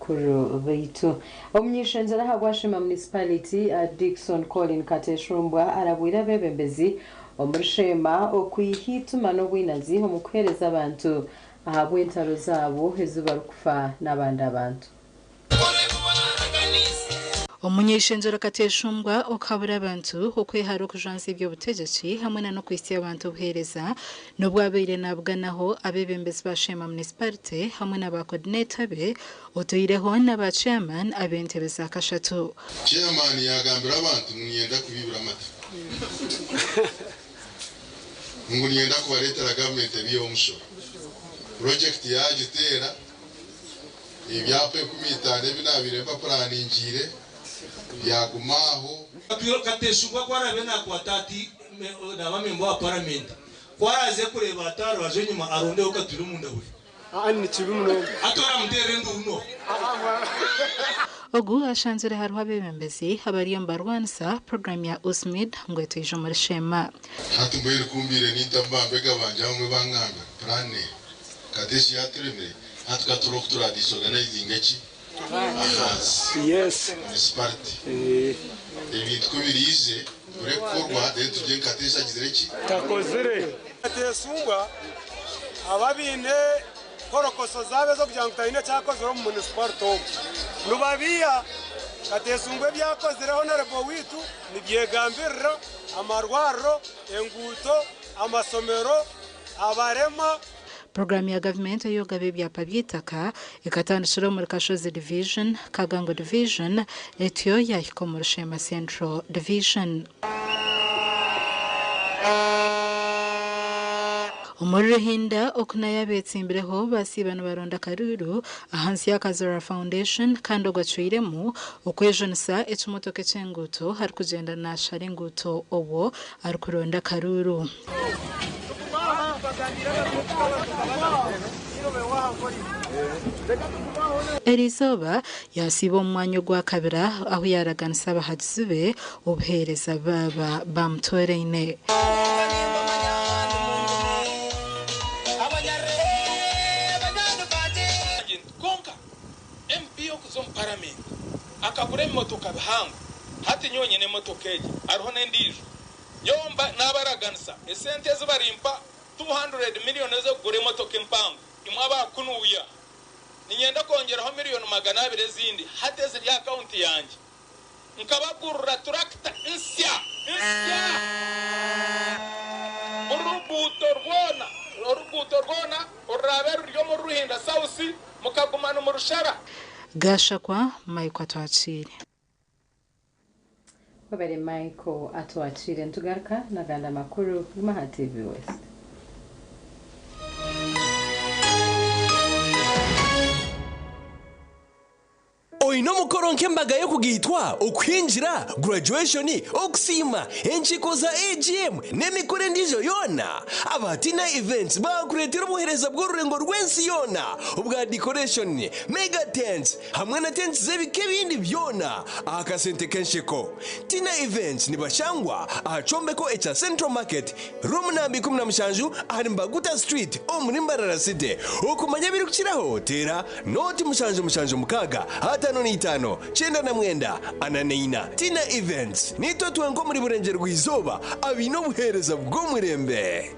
Bakuru baitu. Omuny'ishengyero ahabwa Sheema Municipality, Dickson Colin Kateshumbwa arabwire abeebembezi omuri Sheema okwiha eitima n'obwinazi omu kuheereza abantu ahabw'entaro zaabo ezi barikufa n'abandi abantu. Omuny'eishengyero Kateshumbwa okuhabura abantu okwehara okujwanzya eby'obutegyeki hamwe na n'okuhitsya abantu obuheereza n'obu abaire nabuganaho abeebembezi ba Sheema Munisiparite hamwe na ba kodineeta be otaireho na ba chairman ab'entebe za kashatu. Chairman yagambira abantu ngu niinyenda kubiibura amata. Ngu niinyenda kubareetera gavumenti ebiihe omushoro. Purojekiti yaagiteera. Ebyapa 50 ebi naabaire mbapuraningiire byaguma aho. Kateshubwa ku araabe naakwata ati naaba memba wa paramenti, ku araaze kureeba ati aha rubaju enyima arondeho Katwire omunda buri. Hati oramuteerera enduuru n'oha? Ogu ashanzire hariho abeebembezi abariyo nibarwanisa puroguraamu ya USMID ngu etwije omuri Sheema. Hati mbwenu ku mbaire nintamu bambega bangye abamwe bangambira puraani Kadeshi yaturemire hati ka turebe oku tura disorganizinga ki ahansi municipality ebintu ku biriije bire kukorwa then tugire ngu Kadeshi agizire ki? Katesumbwa aba abaine korokoso zaabo ez'okugira ngu taine eki akozire omu municipality omu nibabiiha. Katesumbwa ebi akozire Honourable waitu nibyegambirira, amarwariro, enguuto, amasomero, abarema. Puroguraamu ya gavumenti ey'okugaba ebyapa by'eitaka ekatandikira omuri Kashozi Division, Kagango Division etyo yaahika omuri Sheema Central Division. Omuri Ruhinda oku nayo abeetsimbireho basiiba nibaronda akaruuru ahansi ya Kazoora Foundation kandi ogwo acwiremu okwejunisa ekimotoka eky'enguuto arikugyenda naashara enguuto obwo arikuronda akaruuru. Eriizooba yaasiiba omu mwanya ogwa kabira ahu yaaraganisa abahagizi be obuheereza baaba baamutooraine. Nyowe mba naabaraganisa esente ezi barimpa 200 miriyoni ez'okugura emotoka empango, imwe aba kunuuya. Niinyenda kwongyeraho miriyoni 200 ezindi hati eziri aha akawunti yangye. Nkabagurira turakita nsya nsya! Buri ruguuto rwona, oruguuto rwona oruraabe ruri omuri Ruhinda South mukaguma nimurushara. Gashakwa Michael Atwakiire. Webare Michael Atwakiire. Nitugaruka n'agandi amakuru guma aha TV West. Oine omukoro nk'embaga y'okugaitwa, okuhingira, graduation, okusiima, enkiiko za AGM n'emikoro endiijo yoona? Aba Tina Events baakureetera obuheereza bw'orurengo rw'ensi yoona obwa decoration, mega tents hamwe na tents z'ebika ebindi byona aha kasente k'ensheko. Tina Events nibashangwa aha kyombeko ekya Central Market, Room namba 17 ahari Mbaguta Street omuri Mbarara City. Okumanya ebirikukiraho teera Nooti 776 55 99 44. Tina Events, Niitwe twenka omuri Burengyerwa-izooba abaine obuheereza bw'omurembe.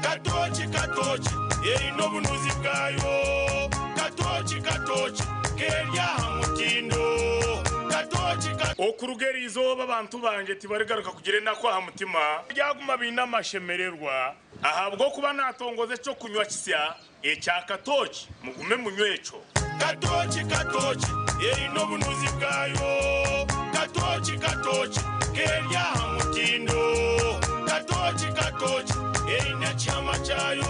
Katooki katooki eine obunuzi bwayo Katooki katooki keri aha mutindo Katooki ka. Okuruga eri izooba abantu bangye tibarigaruka kugira enaku aha mutima, baryaguma baine amashemererwa. Ahabw'okuba naatongoza eky'okunywa kisya ekya katooki, mugume munywe ekyo. Katooki katooki eine obunuzi bwayo Katooki katooki keri aha mutindo Katooki katooki eine ekihama kyayo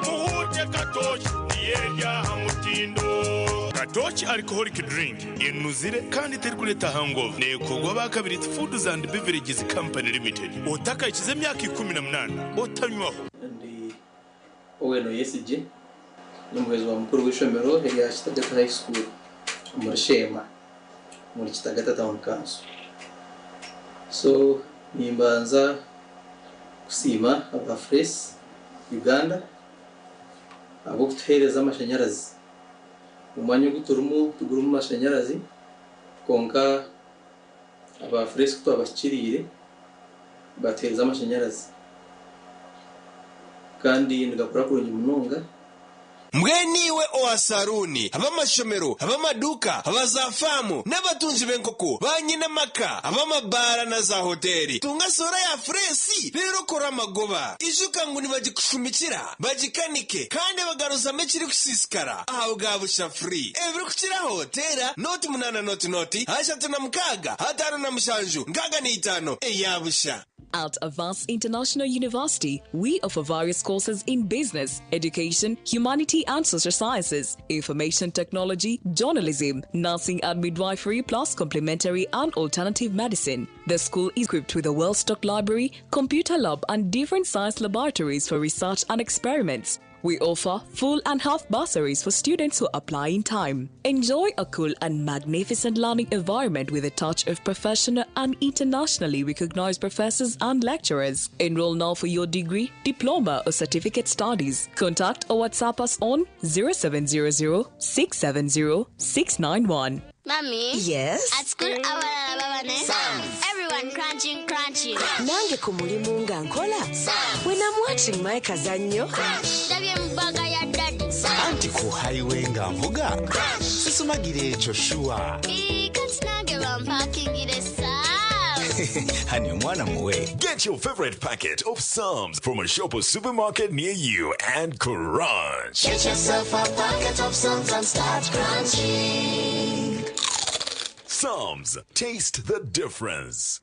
Muhuute katooki niyo eri aha mutindo. Katooki Alcoholic Drink enuzire kandi terikureeta hangover. Neekorwa aba Kabiriiti Foods and Beverages Company Limited. Otakahikize emyaka 18 otanywaho. Ndi Owen Oyesigye, ndi omuhwezi wa mukuru w'eishomero erya Kitagata High School omuri Sheema omuri Kitagata Town Council. So nimbanza kusiima aba Fresh Uganda. Ahabw'okutuheereza amashanyarazi. Omwanya ogu turimu tigurimu mashanyarazi kwonka aba Fresco twabahikiriire batuheereza amashanyarazi kandi nigakora kurungi munonga. Mbwenu iwe owa saruuni, ab'amashomero, ab'amaduuka, aba zaafaamu, n'abatungi b'enkoko, baanyine amaka, ab'amabaara na zaahoteeri, tunga soora ya fureesi reero okore amagoba. Ijuka ngu nibagikushumikira, bagikanike, kandi bagaruzamu ekirikusiisikara aha bwa busha free. Ebirikukiraho, teera nooti munaana nooti nooti, 36, 57, 65 eya busha. At Avance International University, we offer various courses in business, education, humanity and social sciences, information technology, journalism, nursing and midwifery, plus complementary and alternative medicine. The school is equipped with a well stocked library, computer lab, and different science laboratories for research and experiments. We offer full and half bursaries for students who apply in time. Enjoy a cool and magnificent learning environment with a touch of professional and internationally recognized professors and lecturers. Enroll now for your degree, diploma, or certificate studies. Contact or WhatsApp us on 0700 670 691. Mommy? Yes? At school, abalala baba ne Everyone crunching, crunching. Nange ku mulimu nga nkola. When I'm watching my kazannyo. Ndabye mu bag ya daddy. Anti ku highway nga nvuga sisumagira ekyo sure. Ii, kati nange bampakingire Sam's. Hani omwana muwe. Get your favorite packet of Psalms from a shop or supermarket near you and crunch. Get yourself a packet of Psalms and start crunching. Psalms, taste the difference.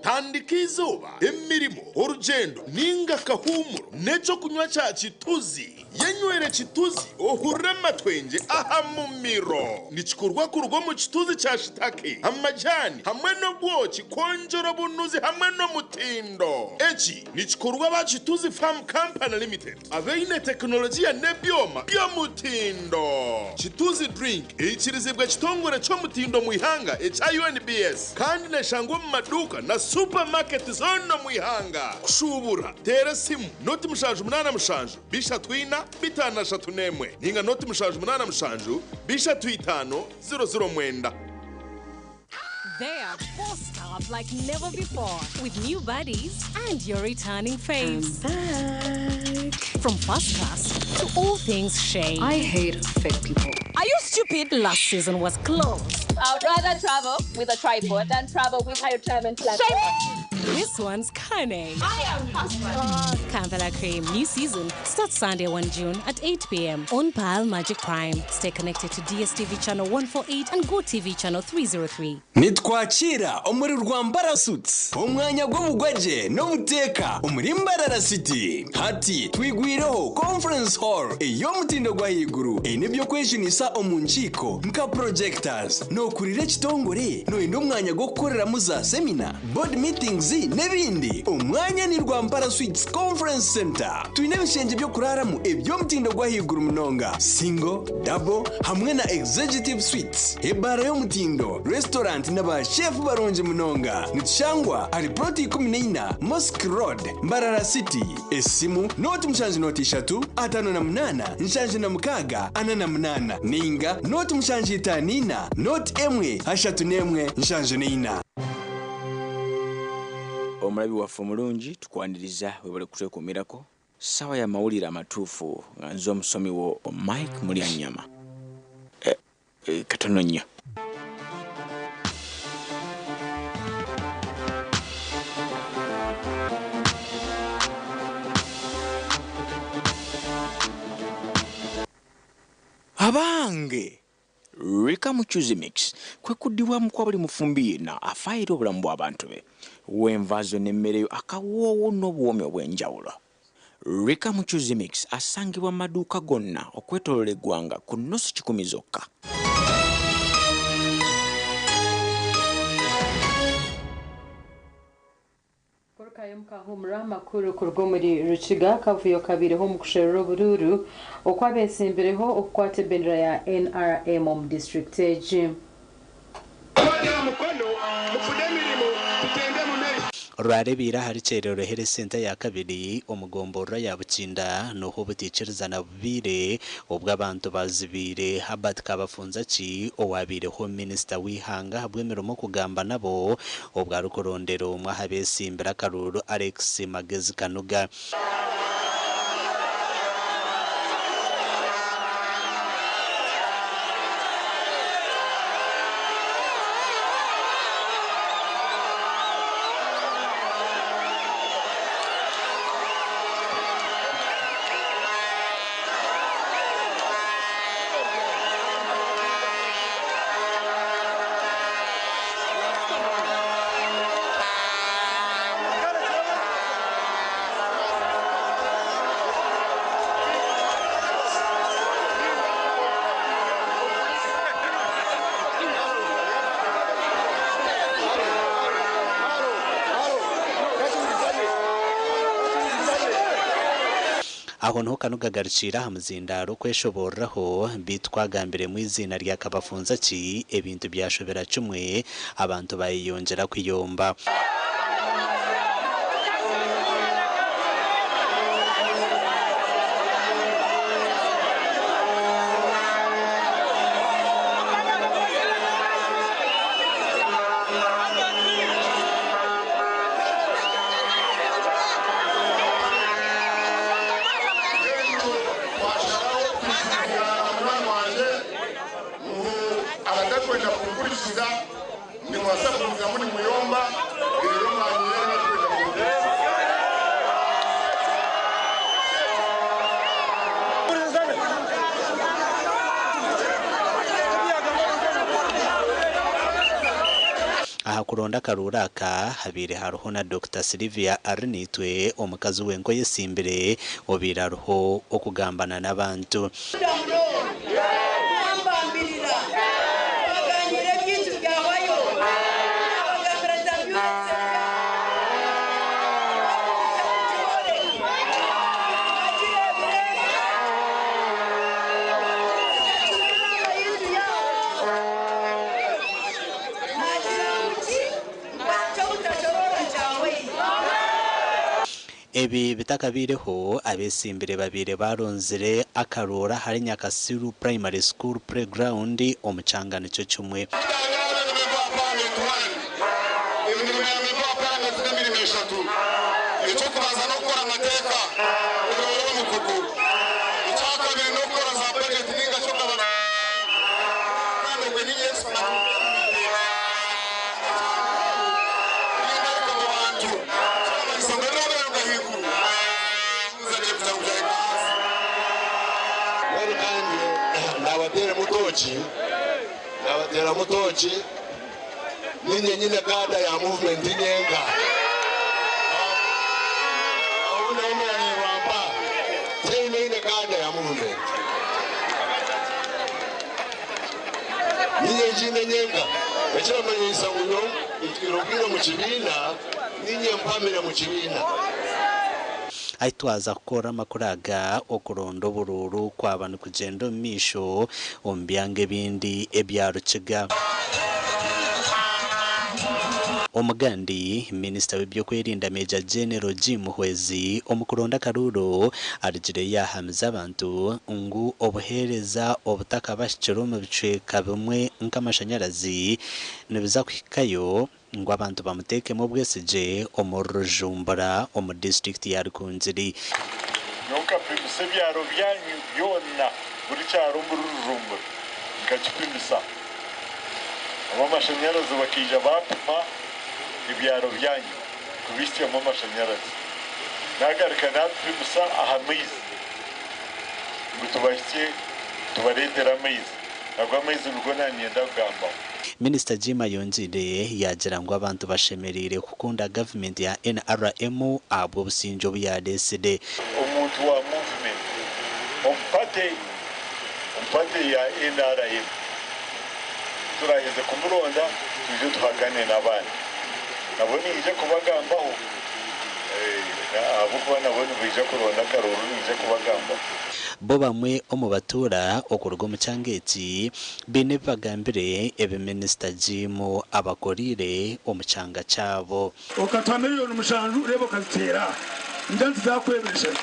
Tandika izooba, emirimo, orugyendo ninga akahumuro n'ekyokunywa kya Kituzi. Yenywere Kituzi ohurire amatwengye aha mumiro. Nikikorwa kuruga omu kituzi kya shitake, amajani hamwe n'obwoki kwongyera obunuzi hamwe n'omutindo. Eki nikikorwa aba Kituzi Farm Company Limited abaine tekinologiya n'ebyoma by'omutindo. Kituzi drink eikirizibwa ekitongore ky'omutindo mu ihanga ekya UNBS kandi neshangwa omu maduuka na supermarket zoona omu ihanga. Kushubura teera esimu 077 34 531 ninga 077 35 009. They are bossed up like never before with new buddies and your returning faves. From first class to all things shade. I hate fake people. Are you stupid? Last season was close. I would rather travel with a tripod than travel with a retirement plan. This one's cunning. I am husband. Kampala Cream, new season starts Sunday 1 June at 8 p.m. on Pearl Magic Prime. Stay connected to DSTV channel 148 and GoTV channel 303. Nitwakira omuri Rwambara Suits, omwanya gw'obugwagye n'obuteeka omuri Mbarara City. Hati twigwireho conference hall ey'omutindo gwa higuru eine eby'okwejunisa omu nkiiko nka projectors. Nookurira ekitongore noyenda omwanya gw'okukoreramu za seminar, board meetings n'ebindi, omwanya ni Rwampara Suites Conference Center. Twine ebishengye by'okuraramu eby'omutindo gwa higuru munonga, single, double hamwe na executive suites, ebaara y'omutindo, restaurant na ba chef barungi munonga. Nitushangwa ahari plot 14 Mosque Road, Mbarara City. Esimu 0 7 0 3 58 76 48 ninga 0 7 5 0 1 31 74. Omulabi waffe omulungi, tukwaniriza, webale kutwekuumirako. Ssaawa ya mawulire amatuufu nga nze omusomi wo Mike Mulyanyama. Eh, eh, katono nnyo. Abange, Rika Muchuzi Mix kwe kuddibwamu kwa buli mufumbi yenna afaayira obulamu bw'abantu be. W'enva zo n'emmere yo akawoowo n'obuwoomi obw'enjawulo. Rika Muchuzi Mix asangibwa mu maduuka gonna okwetooloola eggwanga ku nnusu 100 zokka. Korukayo mukahumura amakuru kuruga omuri Rukiga. Akavuyo kabireho omu kusherura oburuuru okwabesimbireho okukwata ebendera ya NRM omu disiturikiti egi. Rwarebiire ahari Kyerero Health Centre ya kabiri omu gomborora ya Bukinda nohu obutaikirizana bubaire obwo abantu bazibiire Herbert Kabafunzaki owabaireho minisita w'eihanga ahabw'emirimo kugamba nabo obwo arikurondera omwe aha beesimbire akaruuru Alex Magezi Kanuga. Aho niho Kanuga agarukiire aha muzindaaro kweshoboororaho, beitu ku agambiremu eiziina rya Kabafunzaki ebintu byashobera kimwe, abantu bayeyongyera kuyomba. Abatakwenda kumpurikiza nimubasa kugumizamu nimuyomba reero mwanyine abarikwenda kumpurikiza. Aha kuronda akaruuru aka habaire hariho na Dokita Sylvia Arinaitwe omukazi wenka oyesimbire obaire ariho okugambana n'abantu. Ebi bitakabaireho, abeesimbire babaire baronzire akarooro ahari Nyakasiru Primary School Playground omu kyanga nikyo kimwe. Emirimo ya Memba wa Paramenti n'emirimo eshatu. Eky'okubanza n'okukora amateeka kuroora omukugu. Ekyakabiri n'okukora za bajeti ninga shi okugabana kandi obwe ni Yesu Mbwenu kandi nabateeramu tooki, nabateeramu tooki, niinye nyine kaada ya muvumenti nyenka. Ahu naho murareeba mpa, tihaine oine kaada ya muvumenti. Niinye ngiine nyenka. Ekiramanyisa ngu nyowe ntwire obwire omu kibiina, niinye mpamire mu kibiina. Ahi twaza kukorera amakuru aga, okuronda oburuuru kwaba nikugyenda omu maisho omu byanga ebindi ebya Rukiga. Omugandi, Minisita w'eby'okwerinda Major General Jim Muhwezi omu kuronda akaruuru arugireyo yaahamiza abantu ngu obuheereza obutakabahikire omu bicweka bimwe nk'amashanyarazi nibuza kuhikayo ngu abantu bamuteekemu obwesigye omuri Rujumbura omu disiturikiti ya Rukungiri. Nyowe nkapimisa ebyaro byanyu byona, buri kyaro omuri Rujumbura nkakipimisa. Ab'amashanyarazi bakaija baapima ebyaro byanyu kubihitsyamu amashanyarazi. Naagaruka naabipimisa aha maizi ngu tubahitsye tubareetere amaizi. Nago amaizi nigo naanyenda kugambaho. Minisita Jim ayongyeire yaagira ngu abantu bashemereire kukunda gavumenti ya NRM ahabw'obusingye obu yaareetsire. Omuntu wa movement omu party omu party ya nrm turaheze kumuronda twije tuhagane n'abandi nabo ninyija kubagambaho ahabw'okuba nabo nibaija kuronda akaruuru ninyija kubagambaho. Bo bamwe omu batuura okuruga omu kyanga eki baine ebi bagambire ebi minisita Jim abakoriire omu kyanga kyabo. Okatuha miriyoni mushanju reeba okaziteera aha ngira nti zaakwebeshera.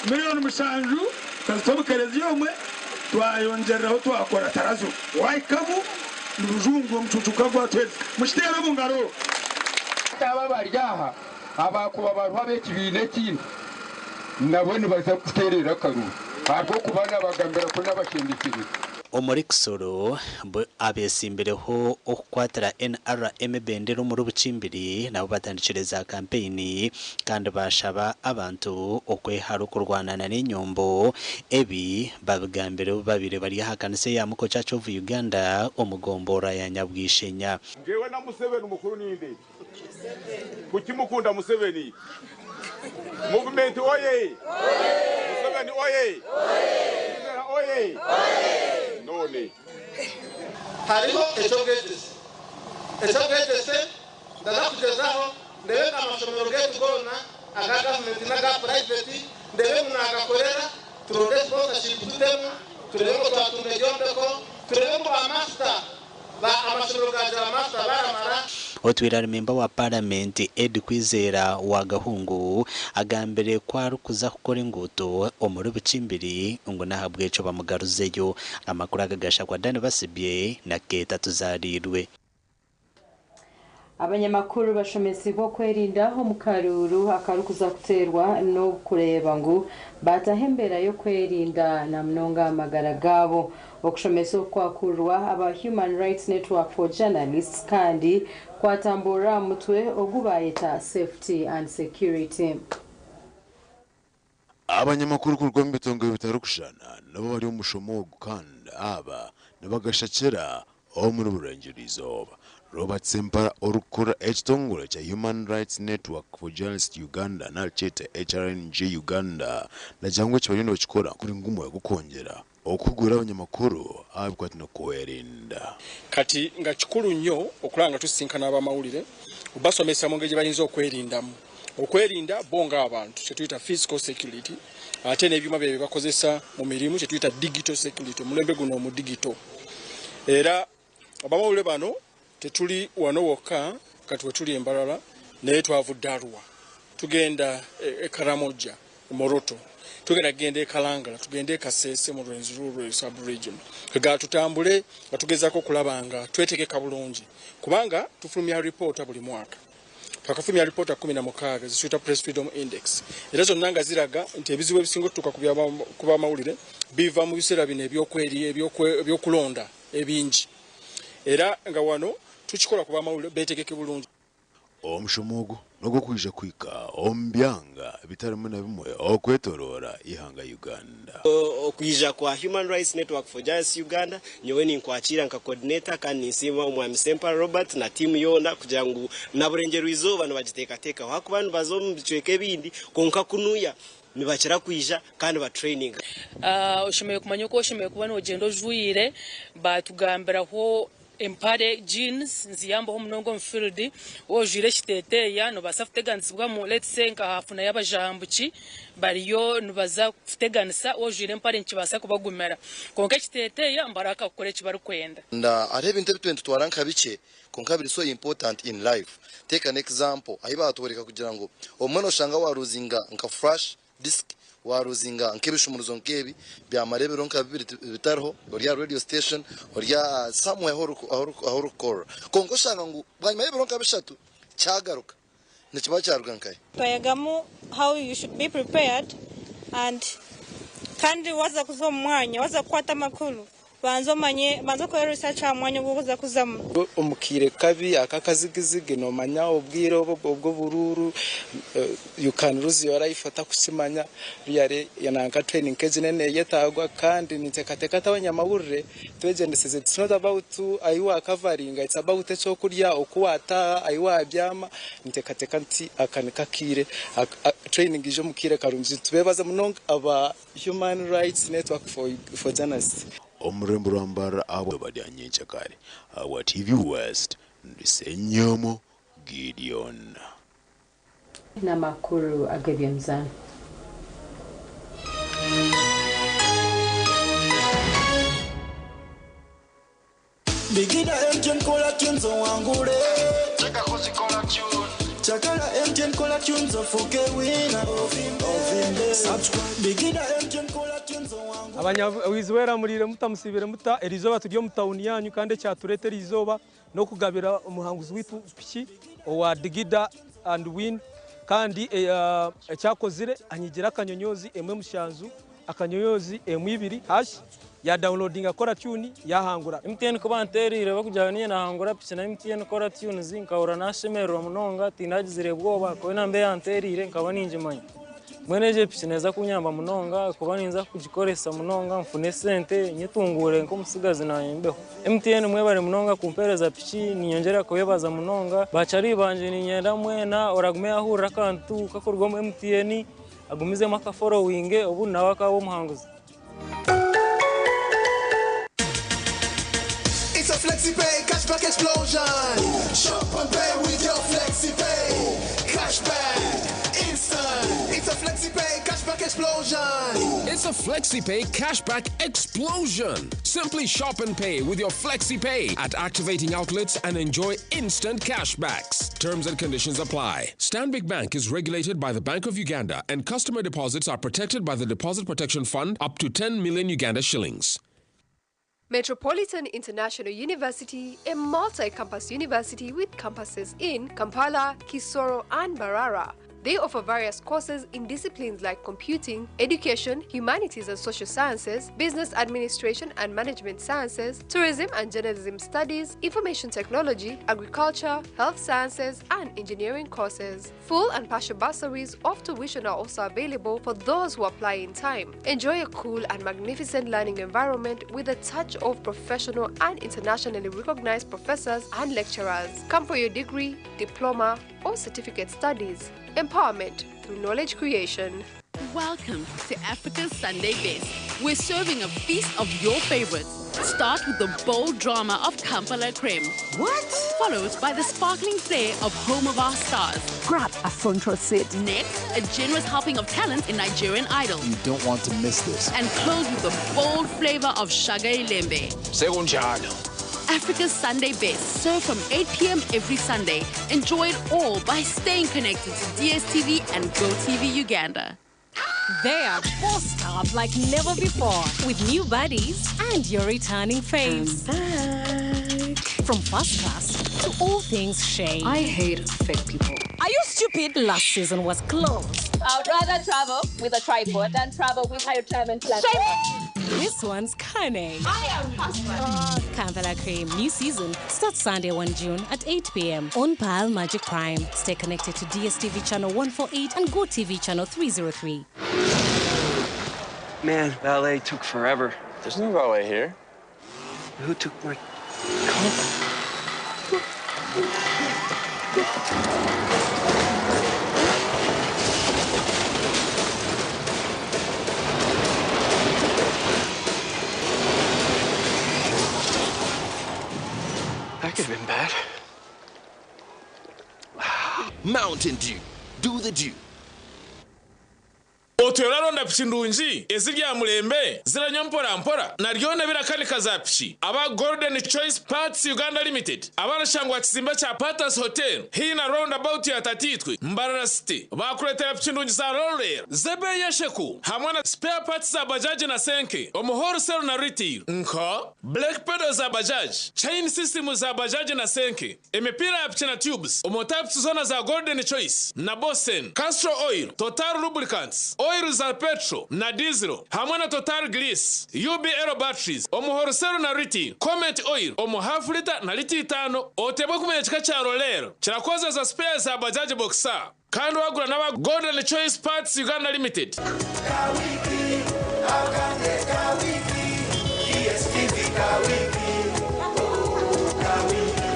Miriyoni mushanju tukazita omu kereziya omwe twayongyereraho twakora tarazo. Waahikamu nibujungu omucuucu gukaba gwatuheereza. Mukiteere omu ngaro. Aba abari aha abakuba bariho ab'ekibiina ekindi nabo nibaza kuteerera akaruru ahabw'okuba nabagambira ku nabashendekyereire. Omuri Kisoro, abesimbireho okukwatira NRM ebendera omuri Bukimbiri nabo batandikire za kampeyini kandi bashaba abantu okwehara okurwanana n'enyombo. Ebi babigambire obu babaire bari aha kanisa eya Muko Church of Uganda omu gomborora ya Nyabwishenya. Njewe na Museveni mukuru ninde? Kuki mukunda Museveni? Movement oye! Museveni oye! Kwizera oye! None. Hariho eky'obwegyese. Eky'obwegyese ndaza kugyezaho ndeebe ngu amashomero gaitu goona aga gavumenti n'aga purayiveti ndeebe ngu naagakorera, turonde sponsorship tutemu, tureebe ngu twatunga ebyombeko, tureebe ngu ba master ba amashomero gaagira ba master baaramara. Otwire ari memba wa Paramenti, Ed Kwizera wa Gahungu agambire ku arikuza kukora enguuto omuri Bukimbiri ngu n'ahabw'ekyo bamugaruzeyo. Amakuru aga gashakwa Dan Basibye na Keeta Tuzaariirwe. Abanyamakuru bashomesibwe okwerinda omu karuuru akarikuza kuteerwa n'okureeba ngu baataho embeera y'okwerinda na munonga aha magara gaabo. Okushomesa oku kwakurirwa aba Human Rights Network for Journalists kandi kwatamburira aha mutwe ogu baayeta Safety and Security. Abanyamakuru kuruga omu bitongore bitarikushushana nabo bari omu mushomo ogu kandi aba nibagashakira omuri Burengyerwa-izooba. Robert Ssempala orikukurira ekitongore kya Human Rights Network for Journalists Uganda nari kyete HRNJ Uganda nagira ngu eki bariyo nibakikora kuri gumwe gw'okwongyera okuhugura abanyamakuru aha bikwataine n'okwerinda. Kati nga kikulu nnyo okulaba nga tusisinkana abamawulire obasomesa mu ngeri gye bayinza okwerindamu. Okwerinda bo ng'abantu kye tuyita physical security ate n'ebyuma byabwe bye bakozesa mu mirimu kye tuyita digital security omulembe guno omudigito. Era abamawulire bano tetuli wano wokka kati wetuli e Mbarara naye twavudde Arua tugenda e Karamoja, Moroto, tugenda kugenda e Kalangala, tugende e Kasese mu Rwenzururu sub-region. Kwegamba tutambule nga tugezaako okulaba nga twetegeka bulungi kubanga tufulumya ripoota buli mwaka. Twakafulumya alipoota 16 zituyita Press Freedom Index era zonna nga ziraga nti ebizibu ebisinga otutuuka ku bamawulire biva mu biseera bino ebyokulonda ebingi era nga wano tukikola ku bamawulire beetegeke bulungi. Omushomo ogu n'ogw'okwija kuhika omu byanga bitari bimwe na bimwe okwetoroora eihanga Uganda. Okwija kwa Human Rights Network for Journalists Uganda nyowe ninkwakira nka coordinator kandi ninsiima omwami Sempala Robert na tiimu yoona kugira ngu na Burengyerwa Izooba nibagiteekateekaho ahakuba nibaza omu bicweka ebindi kwonka kunuya nibakira kwija kandi batraininga. Oshemereire kumanya oku oshemereire kuba noogyenda ojwaire. Baatugambiraho empare, jeans, niziyambaho munonga omu field. Waaba ojwaire ekiteeteeya noobaasa kuteganisibwamu let's say nka haafuna y'abajahambuki bariyo nibaza kukuteganisa, waaba ojwaire empare nikibaasa kubagumira. Kwonka ekiteeteeya nibarahaka kukora eki barikwenda. Hariho ebintu ebi twena nitutwara nka bikye kwonka biri so important in life. Take an example, ahi baatworeka kugira ngu obumwe nooshanga waaruzinga nka flash disk, waaruzinga nk'ebishumuruzo nk'ebi byamara ebiro nka bibiri bitariho, ori aha radio station, ori aha somewhere ahu orikukorera. Kwonka oshanga ngu bwanyima y'ebiro nka bishatu kyagaruka. Nikiba kyaruga nkahi? Twayegamu how you should be prepared and kandi waza kuza omu mwanya, waza kukwata amakuru, banza omanye, banza okore research aha mwanya ogu orikuza kuzamu. Omu kaire kabi ak'akazigizigi noomanya obwire obw'oburuuru you can lose your life otarikukimanya really nanka training nk'egi neyetagwa kandi ninteekateeka nti abanyamahurire twegyendeseze it's not about ahi waakavaringa it's about ekyokurya oku waataaha ahi waabyama ninteekateeka nti aka niko akaire training ija omu kaire karungi nitubeebaza munonga aba Human Rights Network for Journalists. Omu rurembo rwa Mbarara ahabw'eizooba rya nyencakare, ahabwa TV West, ndi Ssenyomo Gideon. N'amakuru ag'eby'emizaano. Digida MTN kola tunes owangule. Chakala MTN kola tunes ofuke wina. Ovimbe. Subscribe. Digida MTN kola tunes owangule. Abanyawiziwera murire mutamusibire muta erizoba turi omu tawuni yanyu kandi ekyatureetera izooba n'okugabira omuhanguzi waitu piki owa Digida and Win kandi ekyakozire anyigira akanyonyozi emwe mushanzu akanyonyozi emwe ibiri hash ya downloadinga kora tune yahangura. MTN kuba nterire bakugira niye nahangura piki na MTN kora tunes nkahura nashemererwa munonga tindagizire bwoba kuba nambe yanterire nkaba ningimanya. Mbwenu egyo piki neeza kunyamba munonga kuba ninza kugikoresa munonga nfune sente nyetungure nk'omusigazi nanye mbeho. MTN mwebare munonga kumpereza piki ninyongyera kubebaza munonga bacari banje ninyenda mwena oragume yahurira akantu kakorwamu MTN agumizemu akaforowinge obundi nawe akaba omuhanguzi. It's a FlexiPay cashback explosion. Shop and pay with your FlexiPay. Cashback, instant. It's a FlexiPay cashback explosion. It's a FlexiPay cashback explosion. Simply shop and pay with your FlexiPay at activating outlets and enjoy instant cashbacks. Terms and conditions apply. Stanbic Bank is regulated by the Bank of Uganda and customer deposits are protected by the Deposit Protection Fund up to 10 million Uganda shillings. Metropolitan International University, a multi-campus university with campuses in Kampala, Kisoro, and Mbarara. They offer various courses in disciplines like computing, education, humanities and social sciences, business administration and management sciences, tourism and journalism studies, information technology, agriculture, health sciences, and engineering courses. Full and partial bursaries of tuition are also available for those who apply in time. Enjoy a cool and magnificent learning environment with a touch of professional and internationally recognized professors and lecturers. Come for your degree, diploma, or certificate studies. Empowerment through knowledge creation. Welcome to Africa's Sunday Best. We're serving a feast of your favorites. Start with the bold drama of Kampala Creme. What? Followed by the sparkling flair of Home of Our Stars. Grab a front row seat. Next, a generous helping of talent in Nigerian Idol. You don't want to miss this. And close with the bold flavor of Shaga Ilembe. Sekunjalo. Africa's Sunday Best, served from 8 p.m. every Sunday. Enjoy it all by staying connected to DSTV and GoTV Uganda. They are bossed up like never before with new buddies and your returning faves. From first class to all things shade. I hate fake people. Are you stupid? Last season was close. I would rather travel with a tripod than travel with higher time and platform. This one's cunning. I am hustler. Kampala Cream, new season starts Sunday 1 June at 8 p.m. on Pearl Magic Prime. Stay connected to DSTV channel 148 and GoTV channel 303. Man, ballet took forever. There's no valet here. Who took my car? That could have been bad. Mountain Dew. Do the dew. Otoyora piki ndungi ezirya mulembe ziranywa mpora mpora naryona birakanika za piki aba Golden Choice Parts Uganda Limited abarashangwa kizimba cha Patas Hotel hina roundabout ya Tatitwe Mbarara City bakuretera piki ndungi za Roller zebe yesheku hamwe na spare parts za bajaji na senke omu wholesale na retail nka black pedal za bajaji chain system za bajaji na senke emipira ya piki na tubes omu types zona za Golden Choice na Bosen Castro Oil Total Lubricants oil za petrol na diesel hamwe na Total Grease UBL batteries omu wholesale na retail Comet oil omu half liter na lita itano otebwe kumenya kika kya Rolero kirakoza za spare za Bajaji Boxer kandi wagura n'aba Golden Choice Parts Uganda Limited. Kawiki, akande kawiki, DSTV kawiki, oh kawiki.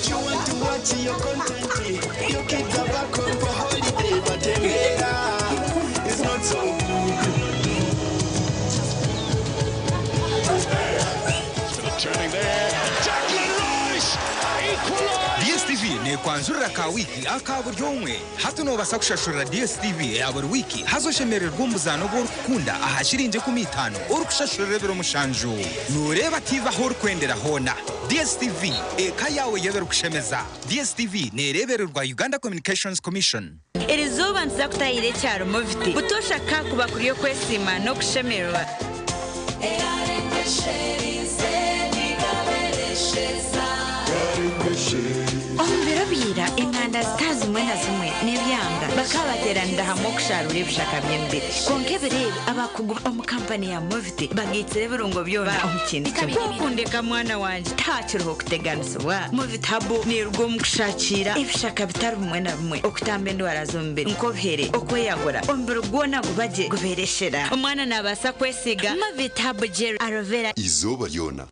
You want to watch your content, your kids are back home for holiday, but Emeka is not so good. Turning there. Declan Rice equalised. DStv Ninkwanjurira ka wiiki aka buri omwe. Hati noobaasa kushashurira DSTV eya buri wiiki haza oshemererwe omu buzaano obu orikukunda aha shiringi 50 orikushashurira ebiro 7. Nooreeba tiivi ahu orikwendera hoona. DSTV, eka yaawe y'ebirikushemeza. DSTV neereebererwa Uganda Communications Commission. Erizooba nituza kutahira ekyaro Moviti. Butoosha ka kuba kuri okwesiima n'okushemererwa. Omu biro bya ira, enganda zitari zimwe na zimwe n'ebyanga bakaba bateeranira hamwe okusharuura ebishaka by'emibiri. Kwonka ebiro ebi, abakugu omu kampani ya Moviti bagaitsire ebirungo byona omu kintu kimwe. Ku okundeka mwana wangye, tihakiriho kuteganisibwa. Moviti Herbal neeruga omu kushakiira ebishaka bitari bimwe na bimwe okutamba endwara z'omubiri nk'obuhere, okweyagura, omubiri gwona guba gye gubeera eshera. Omwana naabaasa kwesiiga Movit Herbal Gel Aloe Vera. Izooba ryona.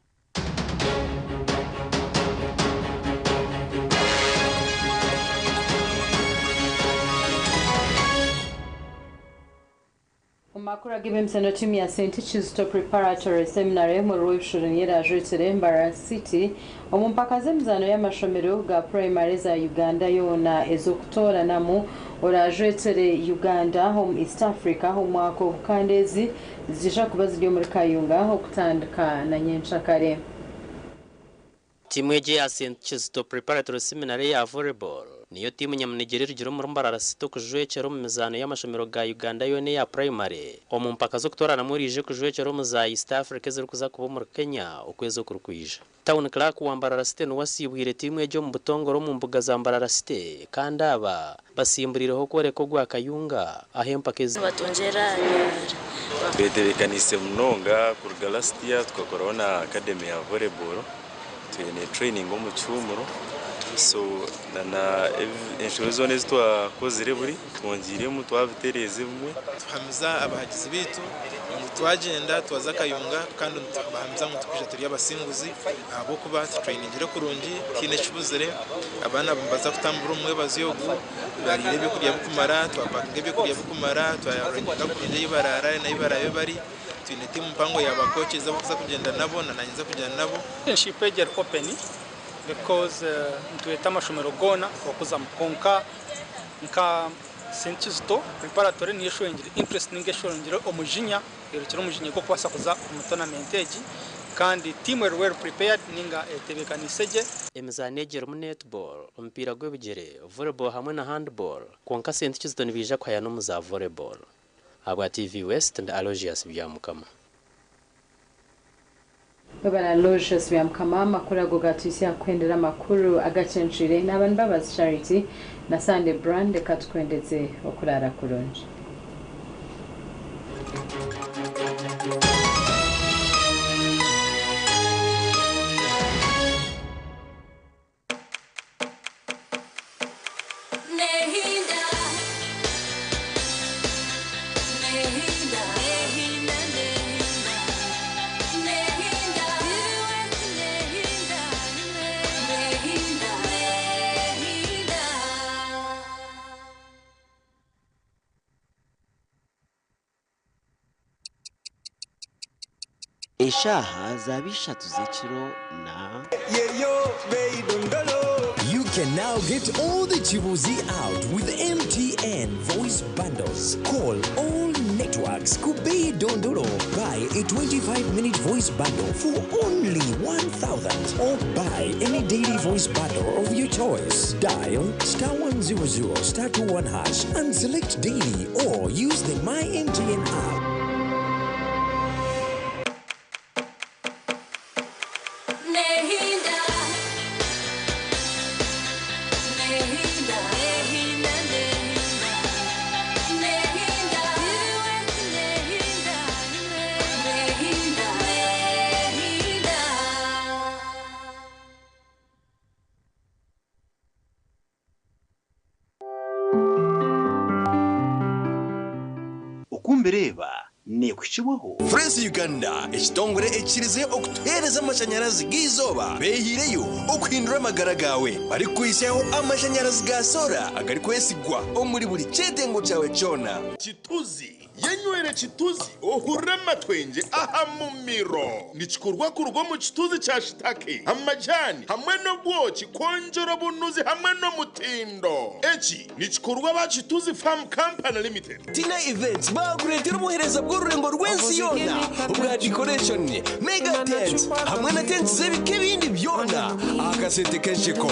Omu makuru ag'eby'emizaano tiimu ya St Kizito Preparatory Seminary omuri Rwebishushuru niyo erajwekire Mbarara City omu mpaka z'emizaano y'amashomero ga purayimari eza Uganda yoona ez'okutooranamu orajwekyere Uganda omu East Africa omwaka ogu kandi ezi niziija kuba ziri omuri Kayunga okutandika na nyenkyakare. Tiimu egi eya St Kizito Preparatory Seminary eya Volleyball niyo tiimu nyamunegyere erugire omuri Mbarara City okujwekyera omu mizaano y'amashomero ga Uganda yoona eya Purayimare omu mpaka z'okutooranamu oraije kujwekyera omu za East Africa ezirikuza kuba omuri Kenya okwezi okurikwija. Town Clerk wa Mbarara City niwe asiibwire tiimu egi omu butongore omu mbuga za Mbarara City kandi aba basimburireho okworeka ogwa Kayunga ahu empaka ezi Twetebeekaniise munonga kuruga last year tukakoraho na academy ya volleyball twine training omu kihuumuro so na enshobe zoona ezi twakozire buri twongiiremu twabitereeza ebimwe. Nituhamiza abahagizi baitu ngu twagyenda twaza Kayunga kandi nitubahamiza ngu nitwija turi abasinguzi ahabw'okuba tutrainingire kurungi tihaine ekibuzire, abaana nibaza kutambura omu mwebazyo ogu bariire ebyokurya birikumara, twapakinga ebyokurya birikumara, twarentinga kurungi ahu baraara n'ahu baraabe bari, twine tiimu mpango ya ba coaches abarikuza kugyenda nabo na naanye nza kugyenda nabo. Leadership egi eri open because nitweta amashomero goona okuzamu kwonka nka St Kizito Preparatory niyo eshongire interest ninga eshongire omujinya erukire omujinya gw'okubaasa kuza omu tournament egi kandi team eri well prepared ninga etebeekaniise gye. Emizaano egi erimu netball, omupiira gw'ebigyere, volleyball hamwe na handball kwonka St Kizito nibaija kuhaya n'omu za volleyball. Ahabwa TV West ndi Aloysius Byamukama. Webale Aloysius Byamukama, amakuru ago gatuhitsya aha kuhendera amakuru agacencwire. Naaba ni Mbabazi Charity na Sunday Brand, reka tukwendeze okuraara kurungi. Eshaaha zaaba ishatu z'ekiro na. You can now get all the Chibuzi out with MTN voice bundles. Call all networks. Kubei Dondolo. Buy a 25-minute voice bundle for only 1,000 or buy any daily voice bundle of your choice. Dial star 100 star 21 hash and select daily or use the My MTN app. Oku mbireba neekuhikibwaho. Frensi Uganda ekitongore ekikirize okutuheereza amashanyarazi g'eizooba beehiireyo okuhindura amagara gaawe barikukuhitsyaho amashanyarazi ga soora agarikwesigwa omuri buri kyetengo kyawe kyona. Kituzi Yenywere kituzi ohurire amatwengye aha mumiro. Nikikorwa kuruga omu kituzi kya shitake, amajani hamwe n'obwoki kwongyera obunuzi hamwe n'omutindo. Eki nikikorwa aba Kituzi Farm Company Limited. Tina Events baakureetera obuheereza bw'orurengo rw'ensi yoona obwa decoration, mega tents hamwe na tents z'ebika ebindi byona aha kasente k'ensheko.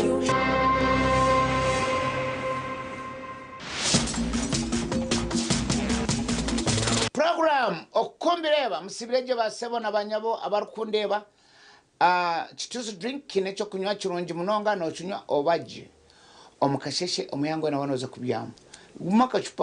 Puroguraamu Okukumbira Musibire gye baasebo na banyabo abarikundeeba. Kituzi drink kiine eky'okunywa kirungi munonga nookinywa oba gye omu kasheshe omuyango nawe nooza kubyama. Guma akacupa.